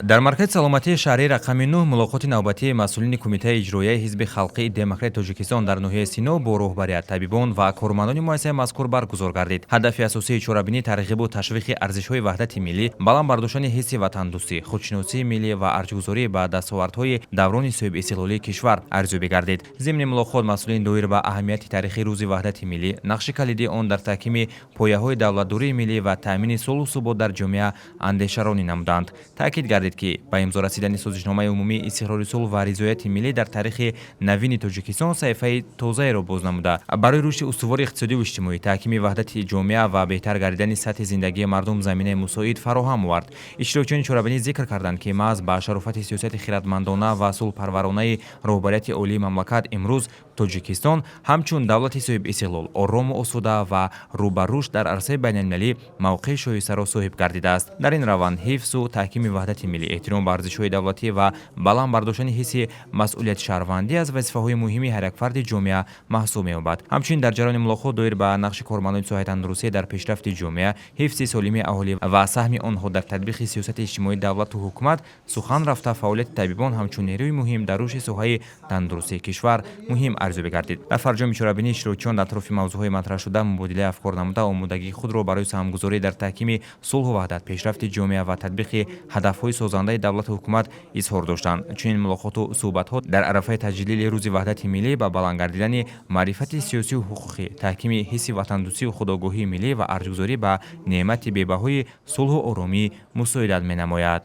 Дар маркази саломатии шаҳрии рақами 9 мулоқоти навбатии масъулини Кумитаи иҷроияи Ҳизби халқии демократии Тоҷикистон дар ноҳияи Сино бо роҳбарият, табибон ва кормандони муассисаи мазкур баргузор гардид. Ҳадафи асосии чорабинӣ тарғибу ташвиқи арзишҳои ваҳдати миллӣ, баланд бардоштани ҳисси ватандӯстӣ, худшиносии миллӣ ва арҷгузорӣ ба дастовардҳои даврони соҳибистиқлолии кишвар арзёбӣ гардид. Зимни мулоқот масъулин доир ба аҳамияти таърихии Рӯзи ваҳдати миллӣ, нақши калидии он дар таҳкими пояҳои давлатдории миллӣ ва таъмини сулҳу субот дар ҷомеа андешаронӣ намуданд. Таъкид гардид, ки ба имзо расидани Созишномаи умумии истиқрори сулҳ ва ризояти миллӣ дар таърихи навини Тоҷикистон саҳифаи тозаеро боз намуда, барои рушди устувори иқтисодиву иҷтимоӣ, таҳкими ваҳдати ҷомеа ва беҳтар гардидани сатҳи зиндагии мардум заминаи мусоид фароҳам овард. Иштирокчиёни чорабинӣ зикр карданд, ки маҳз ба шарофати сиёсати хиратмандона ва сулҳпарваронаи роҳбарияти олии мамлакат имрӯз Тоҷикистон ҳамчун давлати соҳибистиқлол, орому осуда ва рӯ ба рушд дар арсаи байналмилалӣ мавқеи шоистаро соҳиб гардидааст. Дар ин раванд ҳифзу таҳкими ваҳдати миллӣ, эҳтиром ба арзишҳои давлатӣ ва баланд бардоштани ҳисси масъулияти шаҳрвандӣ аз вазифаҳои муҳими ҳар як фарди ҷомеа маҳсуб меёбад. Ҳамчунин дар ҷараёни мулоқот доир ба нақши кормандони соҳаи тандурустӣ дар пешрафти ҷомеа, ҳифзи солимии аҳолӣ ва саҳми онҳо дар татбиқи сиёсати иҷтимоии давлату ҳукумат сухан рафта, фаъолияти табибон ҳамчун нерӯи муҳим дар рушди соҳаи тандурустии кишвар муҳим арзёбӣ гардид. Дар фарҷоми чорабинӣ иштирокчиён дар атрофи мавзӯъҳои матраҳшуда мубодилаи афкор намуда, омодагии худро барои саҳмгузорӣ дар таҳкими сулҳу ваҳдат, пешрафти ҷомеа ва татбиқи ҳадафҳои созандаи давлату ҳукумат изҳор доштанд. Чунин мулоқоту суҳбатҳо дар арафаи таҷлили Рӯзи ваҳдати миллӣ ба баланд гардидани маърифати сиёсию ҳуқуқӣ, таҳкими ҳисси ватандӯстию худогоҳии миллӣ ва арҷгузорӣ ба неъмати бебаҳои сулҳу оромӣ мусоидат менамояд.